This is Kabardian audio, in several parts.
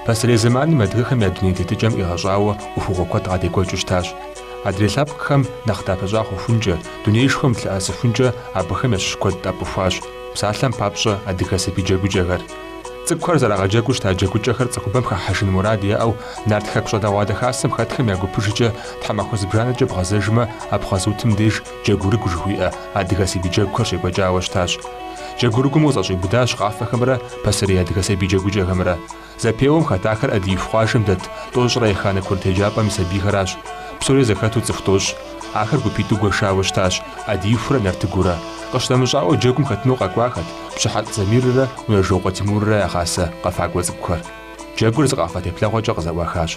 Пасэрей зэманым адыгэхэм я дуней тетыкӏэм къигъэщӏауэ ӏуэхугъуэ куэд къадекӏуэкӏыу щытащ. Адрей лъэпкъхэм нэхъ дапыщӏа хъухункӏэ, дунеишхуэм дылъэӏэсыхункӏэ абыхэм ящыщ куэд тӏэпыхуащ, псалъэм папщӏэ, адыгэ сабий джэгукӏэхэр. Цӏыкӏухэр зэрагъэджэгуу щыта джэгукӏэхэр цӏыхубэм хахьэжын мурад яӏэу Нарт Хэку щӏалэгъуалэ хасэм хэтхэм я гупыжкӏэ тхьэмахуэ зыбжанэкӏэ бгъэзэжмэ, Абхъаз утым деж Джэгурыгу жыхуиӏэ адыгэ сабий джэгухэр щекӏуэкӏауэ щытащ. Джэгурыгум къызэщӏиубыдащ къафэхэмрэ пасэрей адыгэ сабий джэгукӏэхэмрэ. Зэпеуэм хэтахэр Ӏэдииху къуажэм дэт тӏощӏрэ еханэ курыт еджапӏэм и сабийхэращ. Псори зэхэту цӏыху тӏощӏ. Ахэр гупитӏу гуэшауэ щытащ, Ӏэдиихурэ Нартыгурэ. Къыщынэмыщӏауэ джэгум хэтыну къэкӏуахэт Пщыхьэлӏ Замиррэ Унэжокъуэ Тимуррэ ягъасэ къэфакӏуэ цӏыкӏухэр. Джэгур зы къафэ теплъэгъуэкӏэ къызэӏуахащ.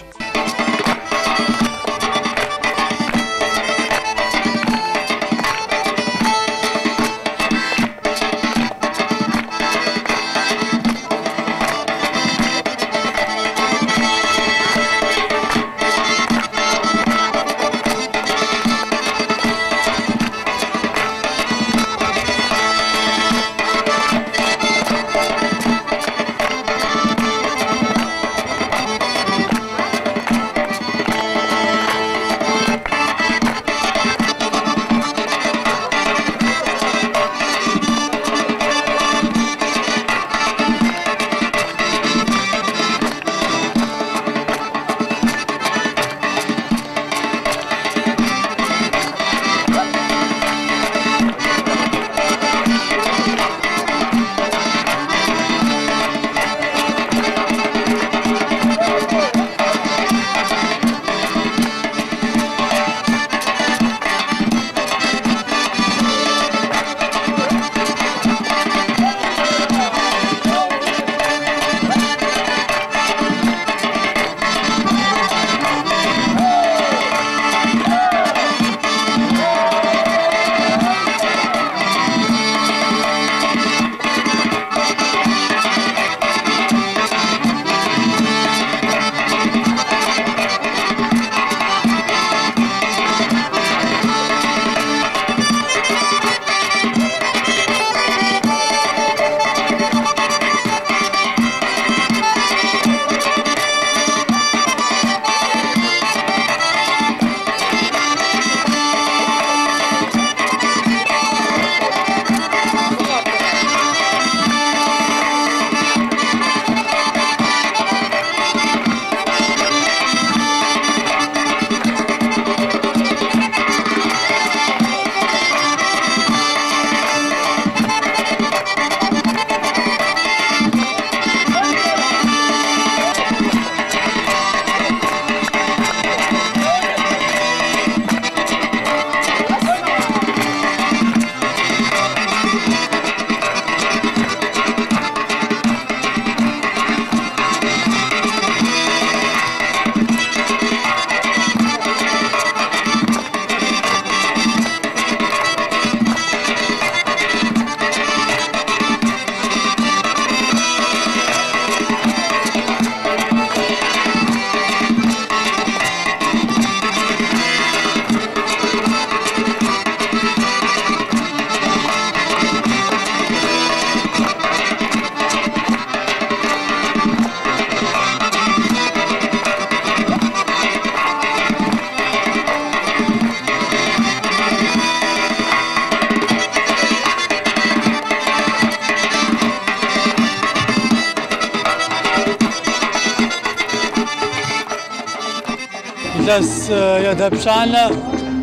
Илъэс едапщанэ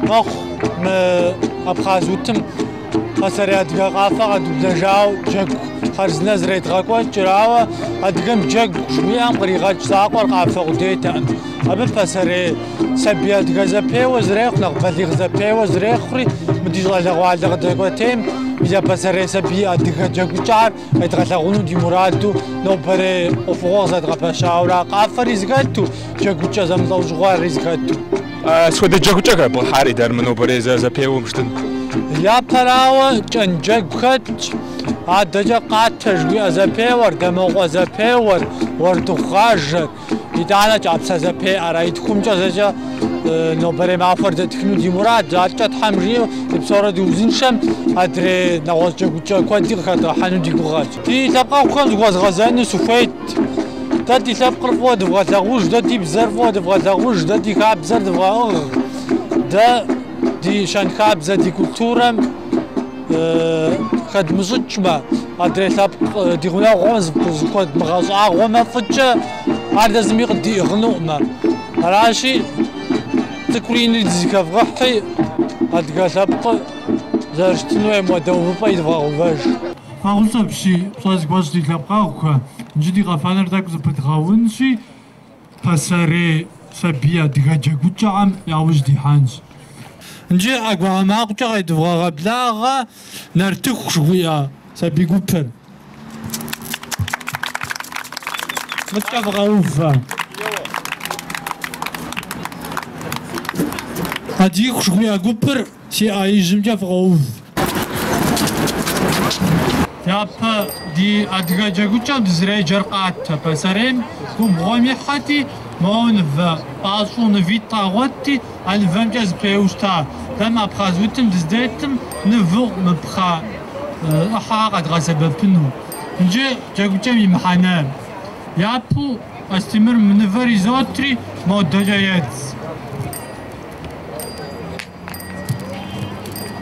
мэхъу мы Абхъаз утым пасэрей адыгэ къафэ къэдублэжауэ джэгу хъарзынэ зэредгъэкӏуэкӏыр, ауэ адыгэм джэгу жыхуиӏэм къригъэкӏ закъуэр къафэ къудейтэкъым. Абы пасэрей сабий адыгэ зэпеуэ зэрехъу, нэхъ балигъ зэпеуэ зэрехъури, мы ди щӏалэгъуалэ къыдэкӏуэтейм мис а пасэрей сабий адыгэ джэгукӏар къедгъэлъагъуну ди мураду нобэрей ӏуэхугъуэ къызэдгъэпэщауэра къафэри зыхэту, джэгукӏэ зэмылӏэужьыгъуэри зыхэту. Сыт хуэдэ джэгукӏэ хэбгъэхьар, Идар, мы нобэрей зэпеуэм жытӏэн? Япэрауэ, кӏэн джэгу хэтщ, адэкӏэ къатэ жыхуиӏэ зэпеуэр, дамэкъуэ зэпеуэр, уэрдыхъугъажэр, итӏанэ кӏапсэ зэпеӏэр. А итхумкӏэ зэкӏэ нобэрей махуэр дэтхыну ди мурадщ. Адэкӏэ Тхьэм жиӏэу дыпсэурэ дыузыншэм, адрей нэгъуэщӏ джэгукӏэ куэди къыхэдгъэхьэну ди гугъэщ. Ди лъэпкъэгъухэм зыхуэзгъэзэну сыхуейт. Дэ ди лъэпкъыр фӏыуэ дывгъэлъагъуж, дэ ди бзэр фӏыуэ дывгъэлъагъуж, дэ ди хабзэр дывгъэӏыгъ, дэ ди щэнхабзэ, ди культурэм хэдмыщӏыкӏмэ, адрей лъэпкъ ди гъунэгъухэм зыхуэдмыгъэщӏагъуэмэ фӏыкӏэ, ар дэ зыми къыддиӏыгъынукъымэ. Аращи, цӏыкӏури инри дызэхэвгъыхьи, адыгэ лъэпкъыр зэрыщытын хуейм хуэдэ увыпӏэ идывгъэгъэувэж. Фӏэхъус апщий, пщӏэ зыхуэсщӏ ди лъэпкъэгъухэ, иджы ди къэфэныр тӏэкӏу зэпыдгъэунщи, пасэрей сабий адыгэ джэгукӏэхэм яужь дихьэнщ. Иджы ӏэгуауэ макъкӏэ къедывгъэгъэблагъэ Нартыху жыхуиӏэ сабий гупыр. Мыткӏэ фыкъэувэ. Адыиху жыхуиӏэ гупыр си ӏэ ижьымкӏэ фыкъэув. Япэ ди адыгэ джэгукӏэм дызэреджэр къатэ. Пасэрейм губгъуэм ихьэти, моуэ нывэ пӏащӏэу нывитӏ къагъуэтти, а нывэмкӏэ зэпеуэу щыта. Дэ мы абхъаз утым дыздетым нывэу мы пхъэ ӏыхьэ къэдгъэсэбэпыну. Иджы джэгукӏэм и мыхьэнэр. Япэу Астемыр мы нывэр изотри, модэкӏэ едз.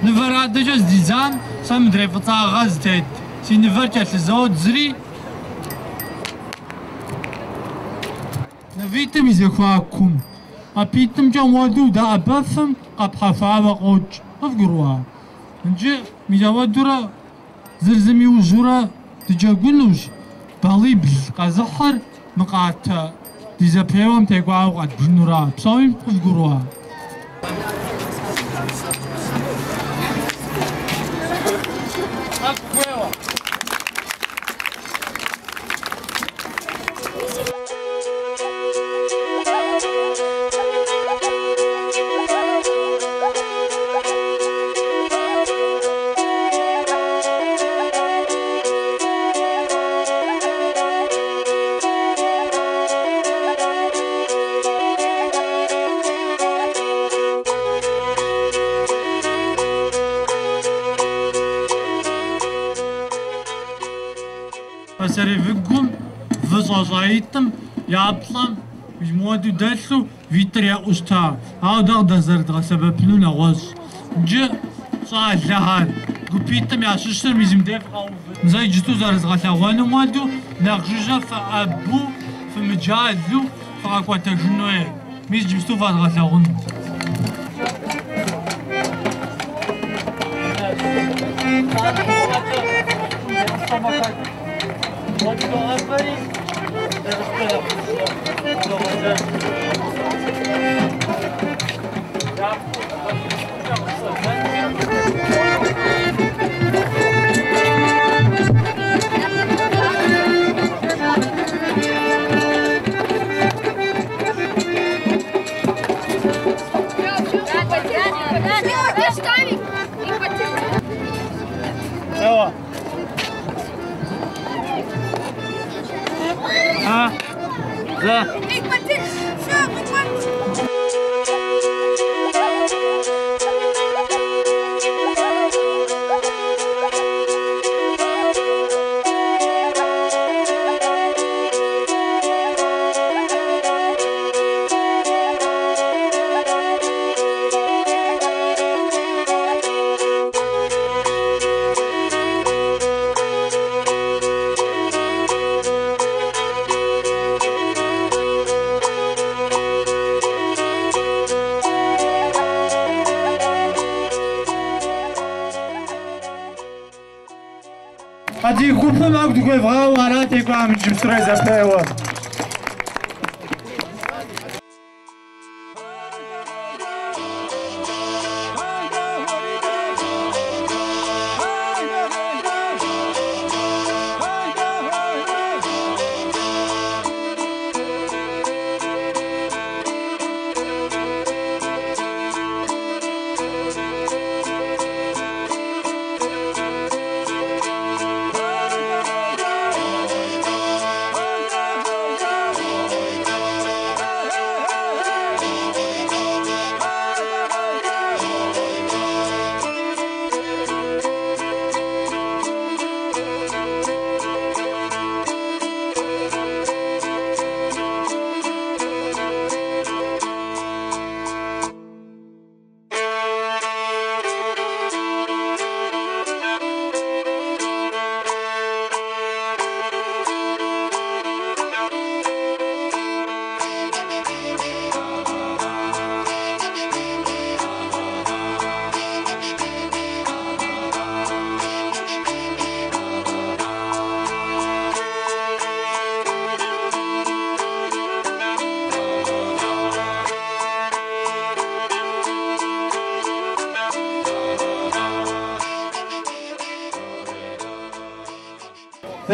Нывэр адэкӏэ здидзам, сэ мыдрей фӏыцӏагъэ зытет си нывэр кӏэлъызодзри, нывитӏым и зэхуакум, ӏэпитӏымкӏэ муэду удэӏэбэфым къэпхьэхуауэ къокӏ. Къывгурыӏуа? Иджы мис ауэдурэ зыр зым иужьурэ дыджэгунущ, баллибл къэзыхьыр мы къатэ ди зэпеуэм текӏуауэ къэдбжынура. Псоми къывгурыӏуа? Пасэрей выгум вы щӏэщӏаитӏым я плӏэм муэду дэлъу витӏыр еӏэу щыта, ауэ дэ къыдэзэрыдгъэсэбэпыну нэгъуэщӏ. Иджы щӏалэхэр гупитӏым ящыщыр мис мыбдеж фыкъэувыт. Сэ иджысту зэрызгъэлъэгъуэнум хуэдэу, нэхъ жыжьэ фыӏэбу, фымыджалэу фыкъэкӏуэтэжын хуей. Мис иджыпсту фэзгъэлъэгъуну. Адыгэ гупым ӏэгу дыхуевгъауэ ара текӏуам иджыпстурей зэпеуэр.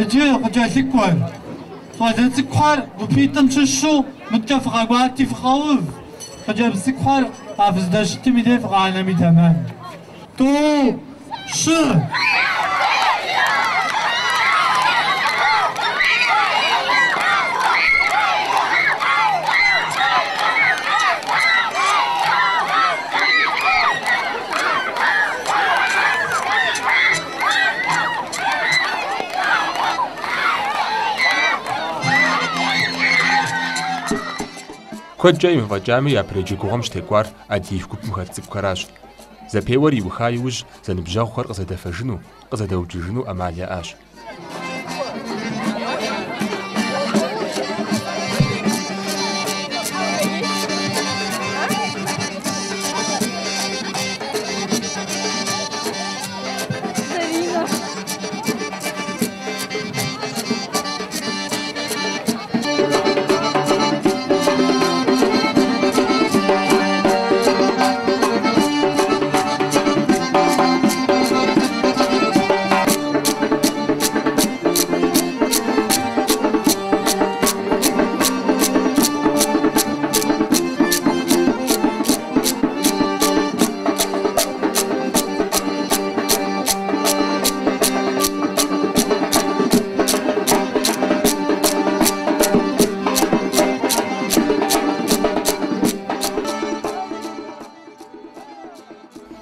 Иджы къыкӏэлъыкӏуэр. Щӏалэ цӏыкӏухэр гупитӏым щыщу мыдкӏэ фыкъэкӏуати фыкъэув. Хъыджэбз цӏыкӏухэр а фыздэщытым и дей фыкъанэми тэмэм. Тӏу, щы. Куэдкӏэ емыфӏэкӏами, япэрей джэгугъуэм щытекӏуар Адыиф гупым хэт цӏыкӏухэращ. Зэпеуэр иуха иужь зэныбжьэгъухэр къызэдэфэжыну, къызэдэуджыжыну ӏэмал яӏащ.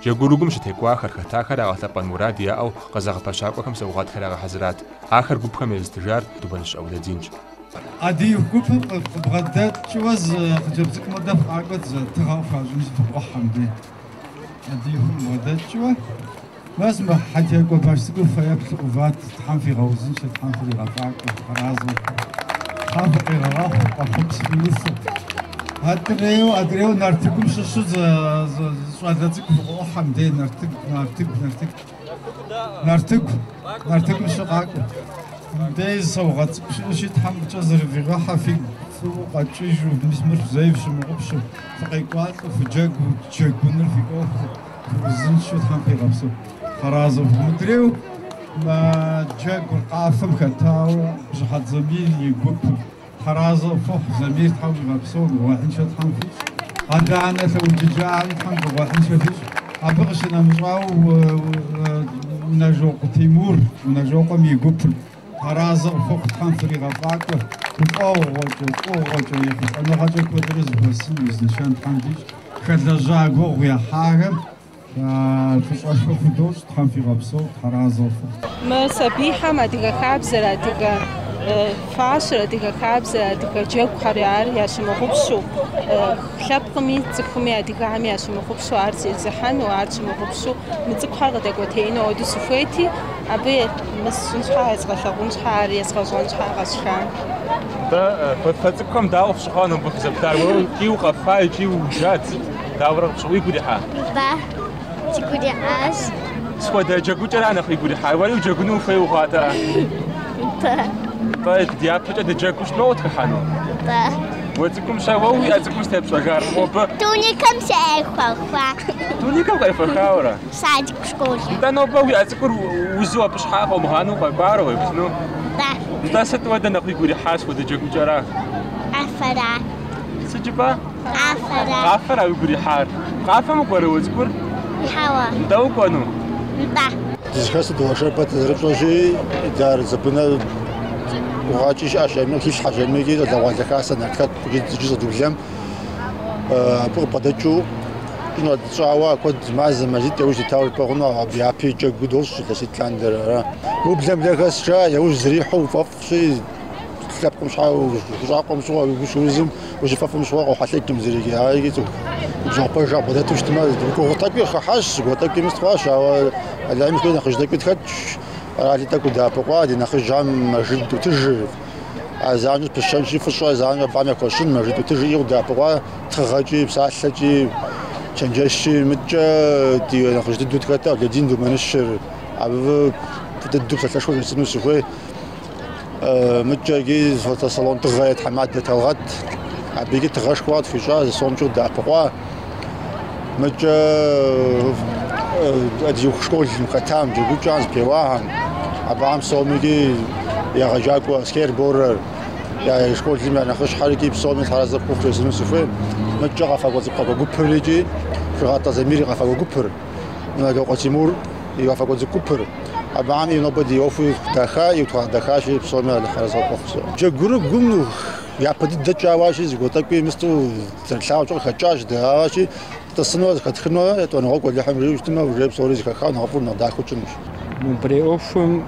Джэгурыгум щытекӏуахэр, хэтахэр ягъэлъэпӏэн мурад яӏэу къызэгъэпэщакӏуэхэм саугъэтхэр ягъэхьэзырат. Ахэр гупхэм езытыжар Думэныщ Ауладинщ. Адыиф гупым къыбгъэдэкӏыуэ зы хъыджэбз цӏыкӏу мыдэ фыкъакӏуэт, зы тыгъэ къыхуащӏынщ фыкъыӏухьэ мыбдей. Адыифым бгъэдэкӏыуэ. Мес мы хьэтекӏуэ баш цӏыкӏур фэеплъу къыват, Тхьэм фигъэузыншэ, Тхьэм фригъэфӏакӏуэ, фыразэу. Тхьэм фыкъигъэгъэхъу, къуэхъупс фиусэ. Адрейуэ, адрейуэ Нартыгум щыщу зы щӏалэ цӏыкӏу фыкъыӏухьэ мыбдей, Нартыгу, Нартыгу, Нартыгу. Нартыгу, Нартыгум щыщу къакӏуэ. Мыбдей зы саугъэт цӏыкӏу щыӏэщи, Тхьэм фӏыкӏэ зэрывигъэхьэ, фигу фӏыуэ къэкӏыжу, мис мыр зэи фщымыгъупщэу, фыкъекӏуалӏэу, фыджэгуу, джэгуныр фи ӏуэхуу. Узыншэу Тхьэм фигъэпсэу. Тхьэразэ фыхъу. Мыдрейуэ мы джэгур къафэм хэтауэ Бжьыхьэлӏ Замир и гупыр. Тхьэразэ фыхъу, Замир Тхьэм уигъэпсэу, гугъуехьыншэ Тхьэм фищӏ. Адэ-анэ лъэуджыджахэми Тхьэм гугъуехьыншэ фищӏ. Абы къыщынэмыщӏауэ Унэжокъуэ Тимур, Унэжокъуэм и гупыр. Тхьэразэ фыхъу, Тхьэм фригъэфӏакӏуэ, гуфӏэгъуэкӏэ, фӏыгъуэкӏэ, ехъулӏэныгъэкӏэ куэдрэ зэхуэсын, узыншэн Тхьэм дищӏ. Хэлэжьа гугъу ехьахэм фӏыщӏэшхуэ худощӏ, Тхьэм фигъэпсэу, тхьэразэ фыхъу. Мы сабийхэм адыгэ хабзэр, адыгэ фащэр, адыгэ хабзэр, адыгэ джэгухэр ар ящымыгъупщэу, лъэпкъми, цӏыхуми, адыгэхэми ящымыгъупщэу ар зезыхьэну, ар щымыгъупщэу мы цӏыкӏухэр къыдэкӏуэтеину ауэдэу сыхуейти, абы мы сщӏын щхьа, езгъэлъэгъун щхьа, ар езгъэщӏэн щхьа къэсшам. Нтӏэ, фэ цӏыкӏухэм дауэ фщыхъуа нобэ фызэплъар? Уэ икӏи укъэфа, икӏи ууджат, сыт? Дауэрэ къыпщыхъу, уигу ирихьа? Нтӏэ, сигу ирихьащ. Сыт хуэдэ джэгукӏэра нэхъ уигу ирихьар? Уэри уджэгуну ухуей ухъуатэӏэ? Нтӏэ. Нтӏэ, дяпэкӏэ дыджэгуу щытмэ укъытхыхьэну? Нтӏэ. Уэ цӏыкӏум щэ, уэ уи ӏэ цӏыкӏум сыт епщӏэжар? Нобэ? Туникэм сыкъехуэха. Туникэм къехуэхауэрэ? Садик школым. Нтӏэ, нобэ уи ӏэ цӏыкӏур узу абы щхьа къыумыгъанэу укъэкӏуарэ уеплъыну? Нтӏэ. Нтӏэ, сыт уэдэ нэхъ уигу ирихьа, сыт хуэдэ джэгукӏэра? Къафэра. Сыт жыпӏа? Къафэра. Къафэра уигу ирихьар? Къафэм укӏуэрэ уэ цӏыкӏур? Хьэуэ. Нтӏэ, укӏуэну? Нтӏэ. Дызыхэсыр Дыуэршэр пэт зэрыпщӏэщи, дар Забынэ гугъэкӏи щыӏэщ, жаӏэми къыхилъхьэщ, жаӏэми икӏи щӏалэгъуалэ хасэ Нартхэку иджы щӏэдублэм абы къыбгъэдэкӏыу щӏауэ куэд мазэ, мазитӏ яужь дитауэ жыпӏэ хъуну, абы япи джэгу дощӏ илъэситӏ лъандэрэ, ара. Ублэм хэс жаӏэ, яужь зэрихьэу уфӏэфӏщи, лъэпкъым щхьа ущӏакъуэм щыгъуэ, уигу щыузым, ущыфӏэфӏым щыгъуэ къохьэлъэкӏым зыри. Ар икӏи цӏыху ныбжьэгъу пэж къыбгъэдэту щытмэ, гугъу тӏэкӏуи къыхыхьащ, гугъу тӏэкӏуи мыст хъуащ, ауэ Алыхьым и шыкуркӏэ нэхъыжь тӏэкӏуи тхэтщ. Къэрали тӏэкӏу дэӏэпыкъуа, ди нэхъыжьхэм Мэжид ӏутӏыжыр, а занщӏэу пысщэнщи, фӏыщӏэ занщӏэу абыхэм яхуэщӏын, Мэжид ӏутӏыжыр икӏи къыдэӏэпыкъуа тхыгъэкӏи, псалъэкӏи, чэнджэщкӏи мыткӏэ ди нэхъыжь дыдэу тхэт Аулэдин Думэныщыр, абы фӏы дыдэу псалъэшхуэ жесӏэну сыхуей. Мыткӏэ икӏи фотосалон Дыгъэ и тхьэмадэ Талгъэт, абы икӏи тыгъэшхуэ къытхуищӏа, зы сомкӏэ къыдэӏэпыкъуа. Мыткӏэ Адыиху школым хэтам, джэгукӏэхэм, зэпеуахэм, абыхэм псоми икӏи егъэджакӏуэ Аскер Борэр, я школым я нэхъыщхьэр икӏи псоми тхьэразэ пхухъу жесӏэну сыхуей. Мыткӏэ къэфакӏуэ цӏыкӏу къэфакӏуэ гупыр икӏи Шыгъатӏэ Замир и къэфакӏуэ гупыр, Налокъуэ Тимур и къэфакӏуэ цӏыкӏу гупыр. Абыхэм нобэ ди ӏуэху даха, итхуагъэдэхащи, псоми Алыхь арэзы къыпхухъу. Джэгурыгум япэ дыдэ тщӏауащи, зыгуэр тӏэкӏуи мысту зэрылъагъукӏэ къыхэкӏащ, дыауащи, тӏысыну, зэхэтхыну, етӏуанэгъуэгу Алыхьым жиӏэу щытмэ, уже псори зэхэхауэ нэхъыфӏу, нэхъ дахэу тщӏынущ. Мыбрей ӏуэхум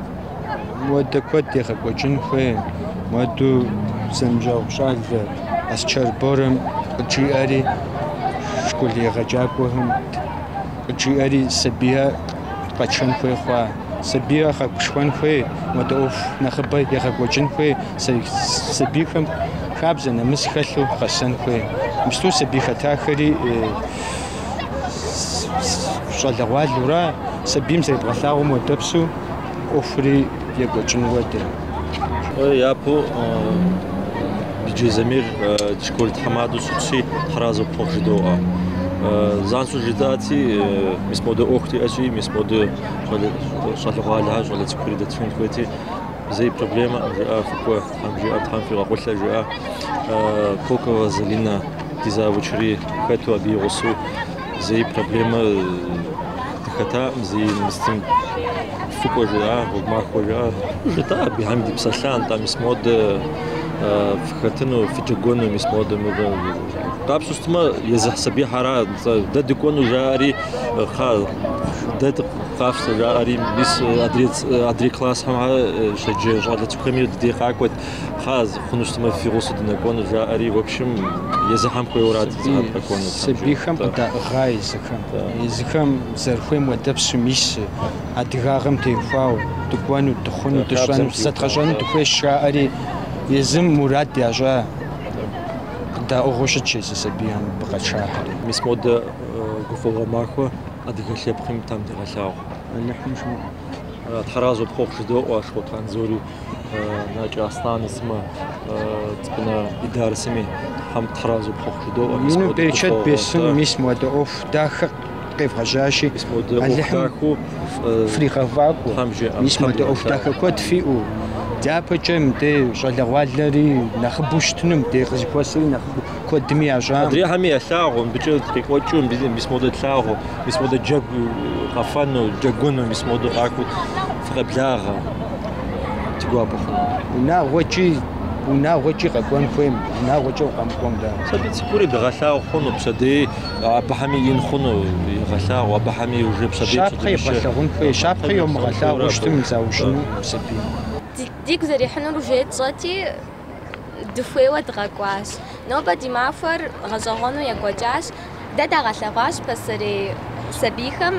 муэдэ куэд егъэкӏуэкӏын хуей, муэду зэныбжьэгъу щӏалэ Асчэр Борэм къыджиӏэри, школ егъэджакӏуэхэм къыджиӏэри сабийхэр къэтшэн хуей хъуа. Сабийхэр гъэгушхуэн хуей, муэдэ ӏуэху нэхъыбэ егъэкӏуэкӏын хуей, сабийхэм хабзэ нэмыс хэлъу гъэсэн хуей. Мысту сабий хэтахэри щӏалэгъуалэура, сабийм зэребгъэлъагъум уэдэпсу ӏуэхури екӏуэкӏын уэдэ. Япэу Биджий Замир ди школ тхьэмадэу щытщи, тхьэразэ пхухъу жыдоӏэ. Занщӏэу жытӏати, мис модэ ӏуэху диӏэщи, мис модэ щӏалэгъуалэхэр, щӏалэ цӏыкӏухэри дэтшэн хуейти, зэи проблемэкъым, жиӏа, фыкӏуэ, Тхьэм жиӏэ, Тхьэм фигъэхъулӏэ, жиӏа. Кокова Залинэ ди завучри хэту абы и гъусэу зэи проблемэ дыхэтакъым, зэи мыстым фыкӏуэ жиӏа, гъуэгу махуэ жиӏа. Жытӏа абыхэм ди псэлъа, нтӏэ, мис модэ фыхэтыну, фыджэгуну, мис модэ модэ. Къапщтэу щытмэ, езы сабийхьэра, нтӏэ, дэ дыкӏуэну жаӏэри, кхъа, дэ къафщтэ жаӏэри, мис адрей классхэм щеджэ щӏалэ цӏыкӏухэми дыдей къакӏуэт, кхъа, хъуну щытмэ, фи гъусэу дынэкӏуэну жаӏэри, в общем, езыхэм хуейуэрат езыхэр къэкӏуэну. Сабийхэм къыдаӏыгъа езыхэм. Езыхэм зэрыхуейм уэдэпсу мис адыгагъэм теухуауэ дыкӏуэну, дыхъуну, дыщӏэну, зэдгъэщӏэну дыхуейщ жаӏэри, езым мурад ящӏа къыдаӏыгъыу щытщ езы сабийхэм мыбы къэтшахэри. Мис модэ гуфӏэгъуэ махуэ адыгэ лъэпкъым Тхьэм дигъэлъагъу. Алыхьым жиӏэ. Тхьэразэ пхухъу жыдоӏуэ Шкъуэт Анзори, Накӏэ Аслъани сымэ, Цӏыпӏынэ Идар сыми Тхьэм тхьэразэ пхухъу жыдоӏуэ. Мис Ину берычэт бесын, мис муэдэ ӏуэху дахэ къевгъэжьащи, Алыхьым фригъэфӏакӏуэ. Мис муэдэ ӏуэху дахэ куэд фиӏэу, дяпэкӏэ мыдей щӏалэгъуалэри нэхъыбэу щытыну, мыдей къызыхуэсри нэхъыбэу куэдми ящӏам. Адрейхэми ялъагъу, мыбыкӏэ къекӏуэкӏыу, мис модэ тлъагъуу, мис модэ джэгу къэфэну, джэгуну, мис модэ къакӏуэу фыкъеблагъэ. Ди гуапэ хъуну. Унагъуэкӏи къэкӏуэн хуейм, унагъуэкӏэ укъэмыкӏуэм дэ. Сабий цӏыкӏури дыгъэлъагъу хъуну, пщэдей абыхэми ин хъуну, игъэлъагъу, абыхэми уже пщэдей Щапхъэ ебгъэлъагъун хуей, щапхъэ йомыгъэлъагъуу щытым заужьыну сабийм. Дигу зэрихьынур уже тщӏэти, дыхуейуэ дыкъэкӏуащ. Нобэ ди махуэр гъэщӏэгъуэну екӏуэкӏащ. Дэ дагъэлъэгъуащ пасэрей сабийхэм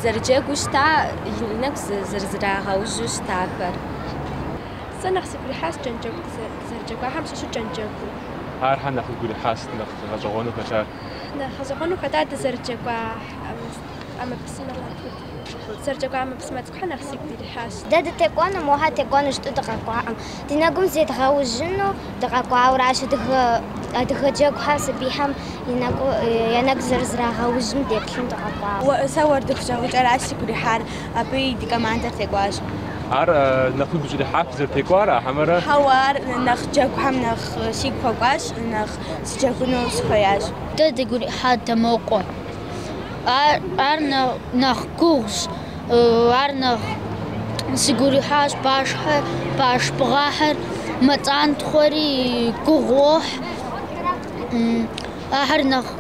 зэрыджэгуу щыта, и нэгу зэрызрагъэужьу щытахэр. Сэ нэхъ сигу ирихьащ кӏэнджэгу дызэрыджэгуахэм щыщу кӏэнджэгур. Ар хьэ нэхъ уигу ирихьа, сыт нэхъ гъэщӏэгъуэну хэлъар? Нэхъ гъэщӏэгъуэну хэта дызэрыджэгуа ӏэмэпсымэр дызэрыджэгуа ӏэмэпсымэ цӏыкӏухэр нэхъ сигу ирихьащ. Дэ дытекӏуэну, мохэр текӏуэну жытӏэу дыкъэкӏуакъым. Ди нэгум зедгъэужьыну дыкъэкӏуауращ адыгэ джэгухэр сабийхэм я нэгу зэрызрагъэужьым деплъыну дыкъэкӏуауэ. Сэ уэрдыху джэгукӏэращ сигу ирихьар, абы ди командэр текӏуащ. Ар нэхъ уигу щӏрихьар фызэрытекӏуара, хьэмэрэ? Хьэуэ, ар нэхъ джэгухэм нэхъ сигу хуэкӏуащ, нэхъ сыджэгуну сыхуеящ. Дэ дигу ирихьа Дамокъуэ. Ар нэхъ гугъущ, ар нэхъ сигу ирихьащ башхэр, баш пӏыгъахэр, мэцӏантхъуэри гугъу уохь. Ахэр нэхъ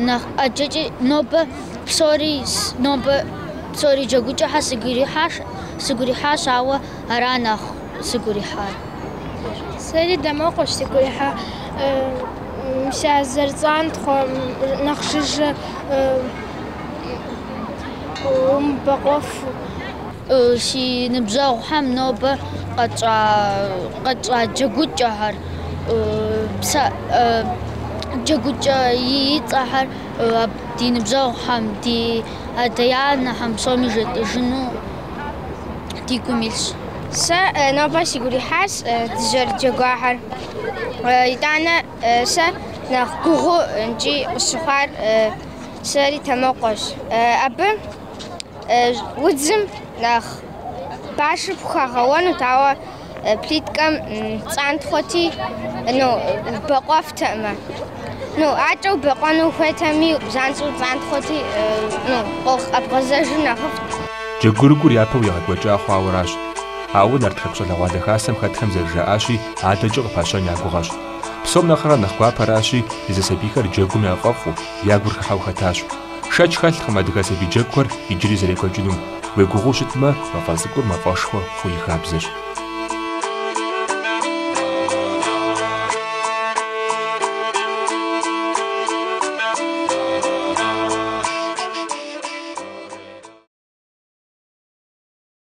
нэхъ ӏэджэкӏи нобэ псори нобэ псори джэгукӏэхэр сигу ирихьащ, сигу ирихьащ, ауэ ара нэхъ сигу ирихьар. Сэри Дамокъуэщ сигу ирихьа. Мис а зэрыцӏантхъуэ нэхъ жыжьэ умыбэкъуэфу. Си ныбжьэгъухэм нобэ къэтщӏа джэгукӏэхэр, джэгукӏэ и цӏэхэр ди ныбжьэгъухэм, ди адэ-анэхэм псоми жетӏыжыну ди гум илъщ. Сэ нобэ сигу ирихьащ дызэрыджэгуахэр. Итӏанэ сэ нэхъ гугъуу икӏи къысщыхъуар сэри Дамокъуэщ. Абы удзым нэхъ башыр пхуагъэуэнут, ауэ Плиткэм цӏантхъуэти, ну, убэкъуэфтэкъымэ. Ну, акӏэ убэкъуэну ухуейтэми, занщӏэу цӏантхъуэти, ну, къэбгъэзэжыр нэхъыфӏт. Джэгурыгур япэу егъэкӏуэкӏа хъуауэращ. Ауэ Нартхэку щӏалэгъуалэ хасэм хэтхэм зэрыжаӏащи, адэкӏи къыпащэн я гугъэщ. Псом нэхърэ нэхъ гуапэращи, езы сабийхэр джэгум яфӏэфӏу, я гур хыхьэу хэтащ. Шэч хэлъкъым адыгэ сабий джэгухэр иджыри зэрекӏуэкӏынум. Уегугъуу щытмэ, мафӏэ цӏыкӏур мафӏэшхуэ хъу и хабзэщ.